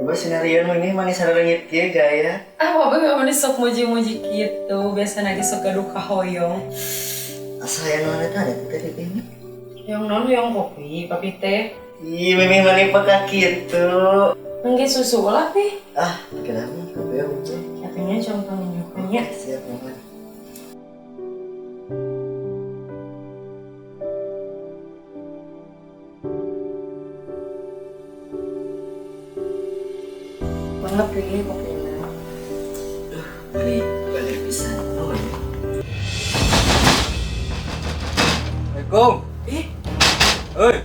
Coba sinarian mah ini manis leungit kieu gaya. Ah, papi memang sok muji-muji gitu. Biasa lagi sok gaduh kahoyong. Asa aya naon eta ada teh pipi ini. Yang non yang kopi, papi teh. Ih, mimi mani peka kitu. Nengge susu lah, pi. Ah, kenapa kopi ya hukum. Katanya contohnya nyokanya. Siap, mohon. Banget pi kopinya. Ini balik pisan. Oh, iya. Assalamualaikum. Eh, Hei,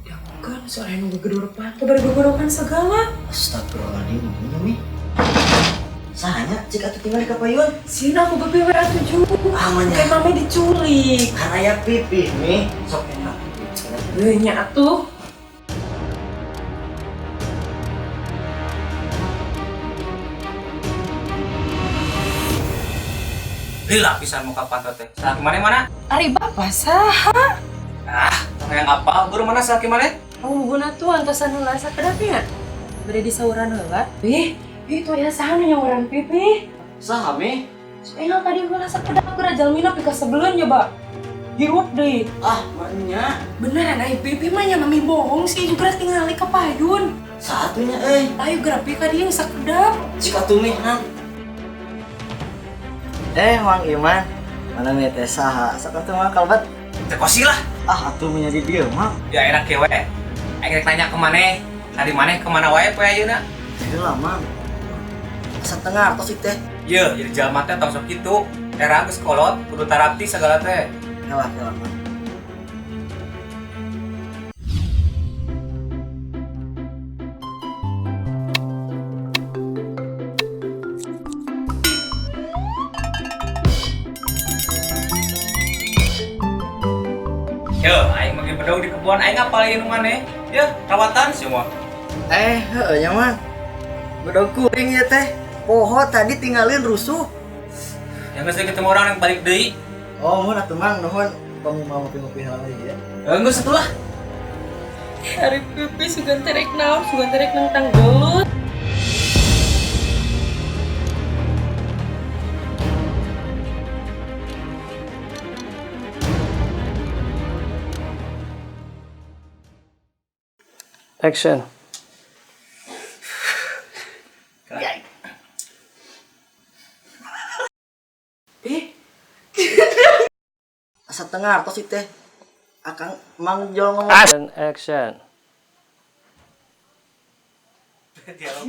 ya bukan soalnya nunggu gedor pantu baru gedokan segala. Astagfirullahaladzim, ini mi. Sahanya cik atuh tinggal di kapayun. Sini aku bebewe atuh ju. Ah, manya. Kayak mame diculik. Karena ya pipi mi. Sok enak. Nya atuh. lila pisan muka panto teh. Salaki maneh mana? Ari bapak saha? Ah, tong yang apa? Guru mana salaki maneh? Oh, guna tuh antosan heula sakedap nya. Bade disauran heula. Ih, itu ya saha nu nyauran pipi? Saha mi? Soalnya tadi heula sakedap geura jalmina pika sebelun nyoba. Hirup deui. Ah, maknya. Beneran ai pipi mah nya mami bohong sih juga tingali ka payun. Satunya euy. Ayo geura pi ka dieu sakedap. Cik atuh mi nang. Mang Iman. Mana mi teh saha? Sok atuh mah kalbat. Teh kosi lah. Ah, atuh mi jadi dieu mah. Ya enak ya we. Aing rek nanya ke maneh. Tadi maneh kemana wae poe ayeuna? Heula mang. Asa tengah artos teh. Ye, jadi jalma teh tong sok kitu. Era geus kolot, kudu tarapti segala teh. Heula heula mang. Ye, aing mah bedog di kebun aing ngapalin maneh. Ye, rawatan semua. Heueuh nya mang. Bedog kuring ieu teh. Poho tadi tinggalin rusuh. Yang geus ketemu orang yang balik deui. Oh, mun atuh mang nuhun. Kamu mau ngopi-ngopi heula ya. Geus atuh lah. Ari pipi sugan terek naon, sugan terek nentang gelut. Action. Eh, Asa tengah artos teh. Akang Mang Jol ngomong. Action. Action. Dialog.